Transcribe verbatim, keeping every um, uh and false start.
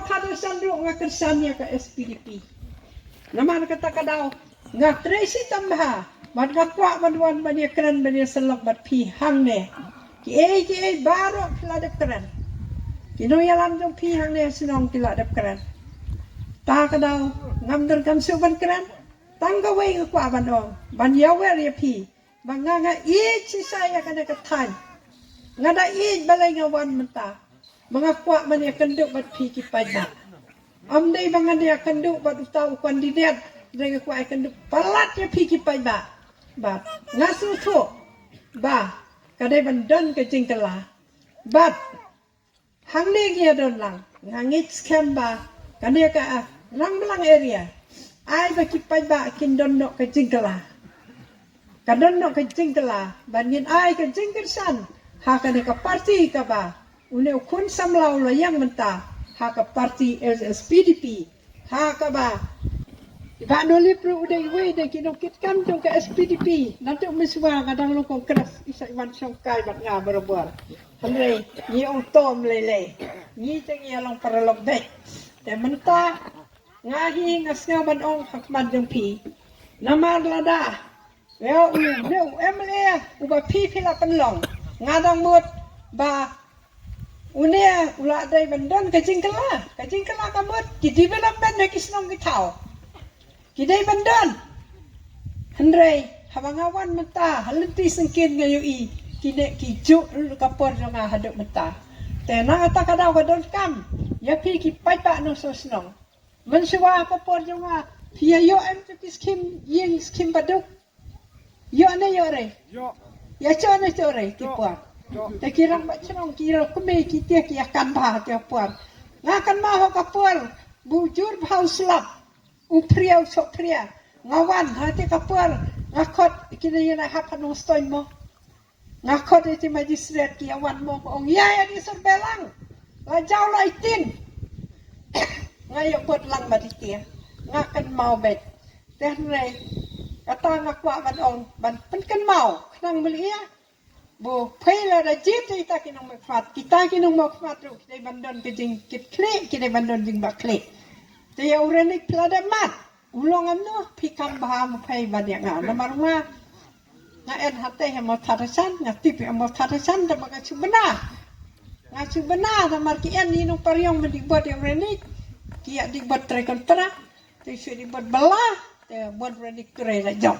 Kata san ruh nga kyrsan ïa ka S P D P. Namar kata ka daw nga trei shitom bha bad nga kwah ban wan ban ïakren ban ïasyllok bad phi hangne. Kiei kiei baroh phi la dep kren. Ki nongïalam jong phi hangne shnong ki la dep kren. Ta ka daw ngam donkam shuh ban kren. Tang kawei nga kwah ban ong ban ïawer ïa phi ba nga nga ïeit shisha ïa kane ka thaiñ. Nga da ïeit balei nga wan mynta. Ba nga kwah ban ïakynduh bad phi ki paidbah. Ym dei ba nga ïakynduh bad uta u kandidet, dei nga kwah ïakynduh palat ïa phi ki paidbah. Bad nga sngewthuh ba ka dei ban don ka jingkylla. Bad hangne ngi ïa don lang, nga ngeit skhem ba kane ka, ah, Rangblang area ai ba ki paidbah kin don noh ka jingkylla. Ka don noh ka jingkylla ba ngin ai ka jingkyrshan ha kane ka party kaba une u khun samla u la ïeng mynta ha ka party S P D P. Ha kaba i Bah Nolip ruh u dei uwei na ki nongkitkam jong ka S P D P. Naduh mynshwa nga dang long Congress i sa i wan shong kai bad nga barabor. Hynrei ngi ong to ym lei lei, ngi te ngi ïa long paralok beit. Te mynta nga hi nga sngew ban ong ha khmat jong phi. Namar lada ïa une u M L A uba phi phi la pynlong, nga dang mut ba une u la dei ban don ka jingkylla. Ka jingkylla ka mut ki development ha ki shnong ki thaw ki dei ban don. Hynrei haba nga wan mynta ha lynti syngkien nga ïohi kine ki juh ruh ka por jong nga haduh mynta. Te na kata ka daw ka donkam ïa phi ki paidbah nongshong shnong. Mynshwa ka por jong nga phi ïa ïoh em tu ki skim ïing skim baduk. Ïoh ne ïoh re? Ïoh. Ïa ïoh ne ïoh re ki por. Ïoh. Te ki rangbah shnong ki ro kmie ki te ki ïa kan bha ki por. Nga kan ma ho ka por bu jur bha u slap. U phria u sok phria. Nga wan ha te ka por nga khot kine ïa na hap ha Nongstoiñ mo. Nga khot ïa ki magistrate ki ïa wan mo, ong ïa ïa di survey lang. La jaw la itin. Nga ïa bot lang ba di tia. Nga kynmaw beit. Te hynrei kata nga kwah ban ong ban pynkynmaw khnang mul ïa. Bu phei la da jit ïa kita ki nongmihkhmat. Kita ki nongmihkhmat ruh ki dei ban don ka jingkitkhlieh, ki dei ban don jingbakla. Te ïa u Renik phi la da mat. U long ano phi kam bha mo phei ban ïa nga. Namar nga nga en hate ha mo thadasan, nga tip ha mo thadasan da ba nga chu bna. Nga chu bna namar ki en ni nong pariong men di bot ïa u Renik. Ki ïa di bot tre kontra. Te shu di bot bala. Te bot Renik kre la jong.